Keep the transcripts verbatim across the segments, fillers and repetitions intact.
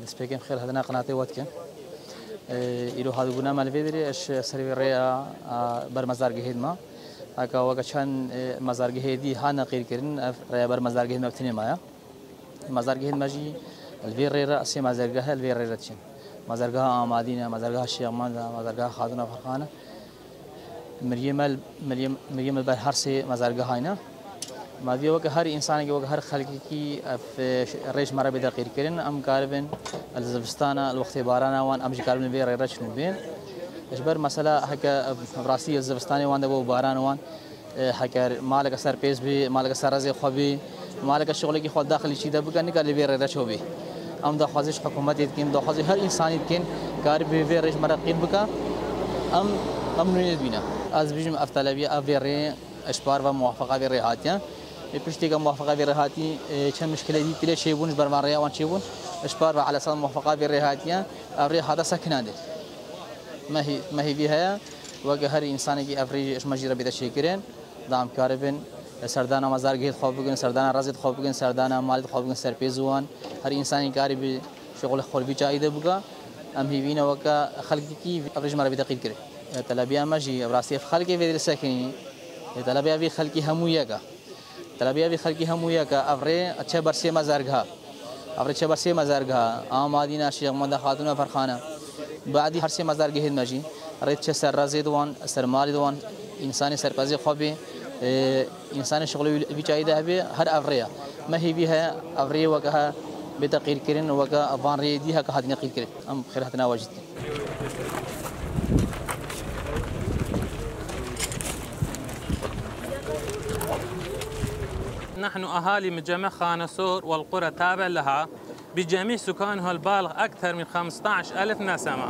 Destpêkê em xêr hatina qinatê we dikin. Îro hatibûna me li vê derê, ez serê vê rêya, a, ber mezargehê dima. Heke weke çend, e, mezargehê dî hane qîrkirin, ev rêya ber mezargehê me bi tinê maye. Mezargehê me jî li vê rê re sê mezargeh e, li vê rê re diçin. Mezargeha Amadîn e, mezargeha Şêxmend e, mezargeha Xatûna Ferxan e. Miriyê me, miriyê, miriyê me ber her sê mezargeha ne. Me diye weke her însanekî, weke her xelkekî ev, e, rê ji me re bêde qîrkirin, em karibin li zivistana, li wextê barana wan, em jî karibin vê rê re çin û bên. Ji ber mesela heke, e, rastî zivistanê wan de bo baran wan, e, heke maleke ser pêz bî, maleke ser rezê xwe bî, maleke şixulekî xwe daxilî çî de bike, nikare vê rê re ço bî. Em daxwazî ji hikûmetê dikin, daxwazî her însanî dikin, karibî vê rê ji me re qîr bike. Em, em nûnê dibîne. Ez dibêjim ev telebiya, ev vê rê ji par ve muwafeqa vê rê hatiye. Ê piştî ke muwafeqa vê rê hatî, ê, çend mişkilê dî tê çêbûn, ji ber van rêya wan çêbûn. Ji par ve elesad muwafeqa vê rê hatiye, ev rê hate sekinandin. Me hî-, me hêvî heye, weke her însanekî ev rê ji me jî re bêde çêkirin. Da em karibin, e, serdana mezargehê xwe bikin, serdana rezê xwe bikin, serdana malê xwe bikin ser pêz wan. Her însanî karî bi şixulê xwe li vî çayî de bike. Em hêvî ne weke xelkekî ev rê ji me re bêde qîr kirin. E, telebiya me jî, ev rastî ev xelkê vê derê sekinî. E, telebiya vî xelkî hemû yek e. Telebiya vî xelkî hemû yek e. Ev rê çe ber sê mezargeha. Ev rê çe ber sê mezargeha. Amadîna Şêxmenda Xatûna Ferxana. Badî her sê mezargehê me jî. Rê çe ser rezê di wan, ser malê di wan. Însanê serpezê xwe bê. E, însanê şixulê wî, wî çayî de hebe. Her ev rê ye. Me hêvî heye. Ev rê weke he bête qîrkirin. Weke van rê dî heke hatine qîrkirin. Em xêr hatina we jî dikin. نحن أهالي مجمع خانسور والقرى التابع لها بجميع سكانها البالغ أكثر من خمستاش ألف نسمة.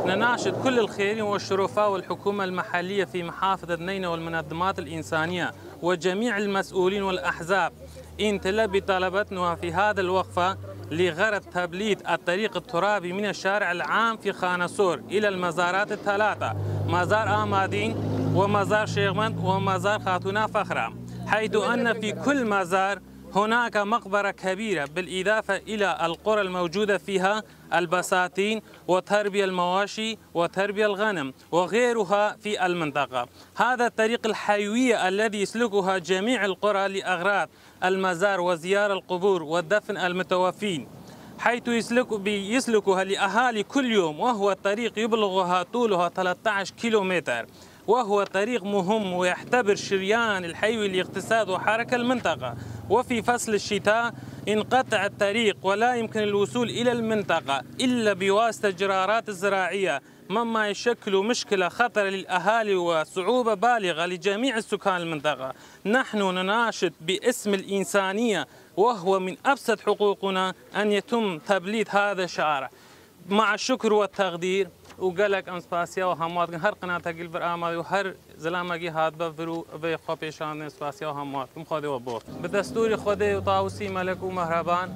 نناشد كل الخيرين والشرفاء والحكومة المحلية في محافظة نينوى والمنظمات الإنسانية وجميع المسؤولين والأحزاب إن تلبي طلبتنا في هذا الوقفة لغرض تبليد الطريق الترابي من الشارع العام في خانسور إلى المزارات الثلاثة، مزار آمادين ومزار شيخمند ومزار خاتونا فخرة، حيث أن في كل مزار هناك مقبرة كبيرة، بالإضافة إلى القرى الموجودة فيها البساتين وتربية المواشي وتربية الغنم وغيرها في المنطقة. هذا الطريق الحيوية الذي يسلكها جميع القرى لأغراض المزار وزيارة القبور ودفن المتوفين، حيث يسلك، يسلكها لأهالي كل يوم، وهو طريق يبلغها طولها ثلاثة عشر كيلومتر، وهو طريق مهم ويعتبر شريان الحيوي لاقتصاد وحركة المنطقة. وفي فصل الشتاء انقطع الطريق ولا يمكن الوصول إلى المنطقة إلا بواسطة الجرارات الزراعية، مما يشكل مشكلة خطرة للأهالي وصعوبة بالغة لجميع سكان المنطقة. نحن نناشد باسم الإنسانية، وهو من أبسط حقوقنا أن يتم تبليد هذا الشارع. مع الشكر والتقدير، û gelek em spasiya we hemû dikin. Her qinateke li vir amade û her zilamekî hatibe vir û vê xwe pêşandin, spasiya we hemû dikim. Xwedê we bor. Bi destûrî Xwedê û Tawusî Melek û Mehreban,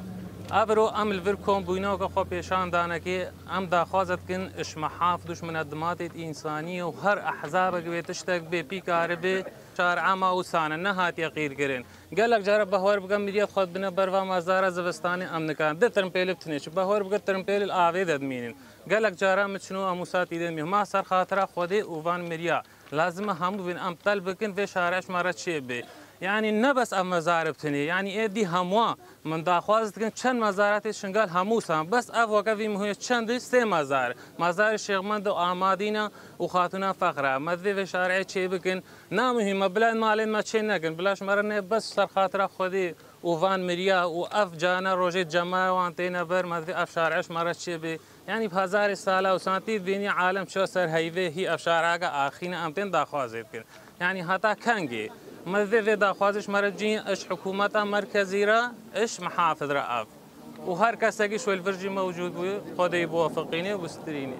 evro em li vir kom bûyne weke xwe pêşandanekê. Em daxwaze dikin ji mehafid û ji minedimatê însanî û her ehzabek wê tiştek bê pî karibe şari'a me wisa ne, nehatiye qîrkirin. Gelek cara behwer bike miriya xwe dibine ber va mezara zivistanê, em nikarin. Di tirimpêlê bi tinê çi behwer bike, tirimpêlê li avê de dimînin. Gelek cara min çin û em wisa tî de dimînin. Ma ser xatira Xwedê û van miriya. Lazim e hemû bin em tel bikin vê şari'a ji me re çê bê. Yanî ne bes ev mezar bi tinê, yanî ê dî hemûa. Min daxwaz dikin çend mezara tê Şingal hemû san. Bes ev weke vî muhî çend sê mezar. Mezarê Şêxmend û Amadîna û Xatûna Fexra. Me divê vê şari'ê çê bikin. Na muhîm e, bila malên me çê nekin. Bila ji me re ne bes ser xatira Xwedê û van miriya û ev cana rojê cemaya wan têne ber, me divê ev şari'a ji me re çê bê. Yanî bi hezarê sala û santî dibînî alem çiyo ser heyvê hî ev şari'ake axîne em tên daxwazê dikin. Yanî heta kengê? Me divê vê daxwazê ji me re cîn, ji hikûmeta merkezî re, ji mihafid re ev. û her kesekî ji wê li vir jî mewcûd bû, Xwedê biwefiqînê û bistrînê.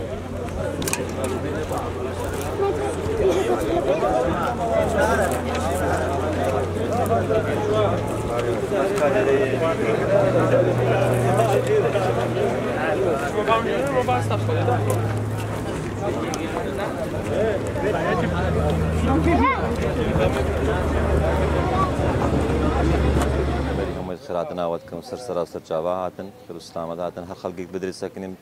Berî hemû xêr Hatina we dikim, ser sera û ser çava hatin, kir û silamet hatin, her xelkek bidirê sekinîm,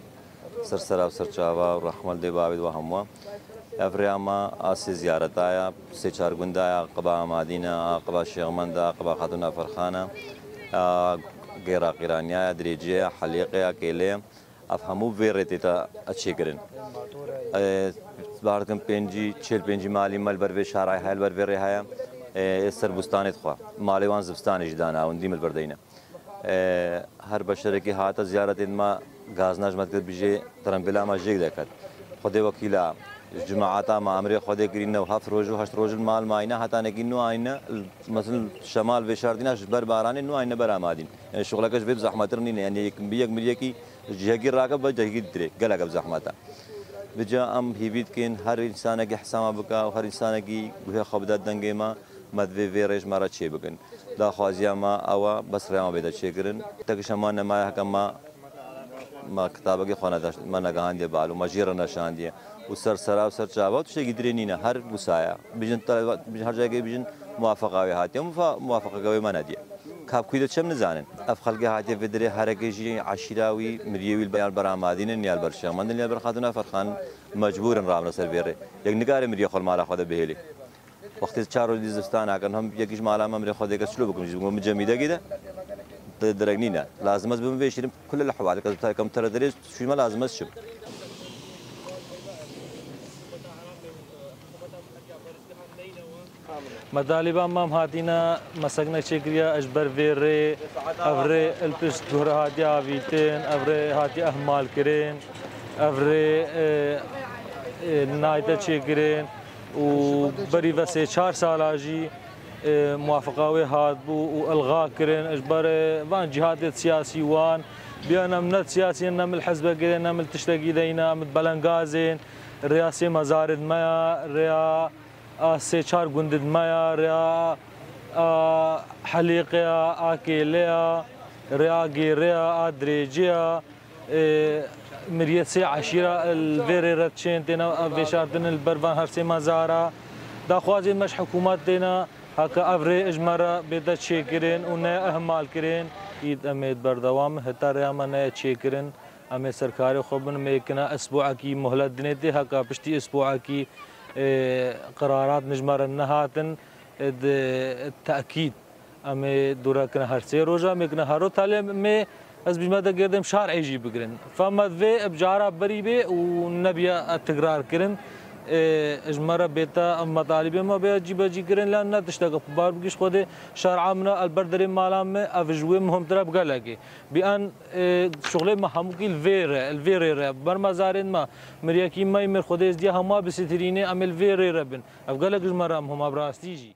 ser sera û ser çava û rehmet dê bavê we hemû. Ev rêya me a sê ziyareta ye, sê çar gunda ye, aqiba Amadîn e, aqiba Şêxmend e, aqiba Xatûna Ferxan e, a gêra Qîraniya ye, Dirêciye ye, Helîqe ye, Kêlê ye. Ev hemû vê rê tê te çêkirin. E, Bahar dikim pêncî, çêl pêncî malî me li ber vê şarayê heye, li ber vê rê heye. E, ê ser bûstanê dixwe. Malê wan zivistanê jî dana, hûn dî min li ber deyne. E, her beşerekî hate ziyaretê me, gazna ji me dikir bijê, trembêla me jêk deket. Xwedê wekîla, ji cemaeta me emrê Xwedê kirîne û heft roj û heşt roj li mal mayne, heta nekî nû ayne, mesela şemal vêşartîna ji ber baranê nû ayne ber Amadîn. Yani şixuleke ji vê bi zehmetir nîne. Yani yek, yek miriyekî ji cihekî rake be cihekî dirê. Gelek ev zehmet e. Vêca em hîvî dikin her însanekî hesama bike û her însanekî guhê xwe bide dengê me, me divê vê rê ji me re çê bikin. Daxwaziya me ew e, bes rêya me bête çêkirin. Tekiş hema nemaye heke me, me kitabekê xwe neda-, me negehandiye balo, me jê re neşandiye. Û ser sera û ser çava tiştekî dirê nîne. Her wisa ye. Bijin te-, bijin her cayekê bijin muwafeqa wê hatiye. Mufa-, muwafeqeke wê me nediye. Ka bi kû de çem nizanin. Ev xelkê hatiye vê dirê, herekê jî eşîra wî, miriyê wî li ber Amadîn in, ya li ber Şêxmend in, ya li ber Xatûna Ferxan in. Mecbûr in rabine ser vê rê. Yek nikare miriyê xwe li mala xwe de bihêlê. Wextê çar roj dî zivistan hakin, hem yekî ji mala me mirê xwe dê kes çilo bikim jî, min cemîdekî de, de direk nîne. Lazim ez bim vê şîrim, kule li hewal, kes bi te-, kem tere derê şûyme lazim ez çim. Me talîba mam hatîne, me sekne çêkiriye, ez ji ber vê rê, ev rê li pişt guhre hatiye avîtin, ev rê hatiye ehmalkirin, ev rê, e, e, nayte çêkirin û berî ve sê çar sala jî, e, muwafeqa wê hatibû û ilga kirin. Ji ber, e, van cîhatê siyasî wan, biyan em ne siyasî ne min li hizbekê de, ne min li tiştekî de yî ne, em li belengazên, rêya sê mezarên me ya, rêya a sê çar gundin me ya, rêya a Helîqe ya, a Kêlê ya, rêya Gêrê ya, a Dirêcê ya, e, miriyê sê eşîra li vê rê re diçên, têne vêşartin li ber van her sê mezara. Daxwazê me ji hikûmet têne, heke ev rê ji me re bête çêkirin û ne ihmalkirin. Îd em ê berdewam, heta rêya me neye çêkirin. Em ê serkarê xwe bin, em ê kine esbuekî muhlet dinê tê, heka piştî esbuekî, e, qerarat ji me re nehatin, e, di tekîd. Em ê dûre kine her sê roja, em ê kine her roj. Talê em ê, ez bijme de gerdêm şar ê jî bigirin. Fem me divê bi cara berî bê û nebiye tikrar kirin. E, ji me re bête, em metalîbê me bê cîbecî kirin, lan ne tişteke bar bigiş Xwedê şer'a min e, el ber derê mala me, ev ji wê muhimtir e bi gelekê. Bi an, e, şuxlê me hemûkî li vê re, li vê rê re, ber mezarên me, miriyekî me yî mir Xwedê êzdiya hema bisitirînê, em ê li vê rê re bin. Ev gelek ji me re muhim e bi rastî jî.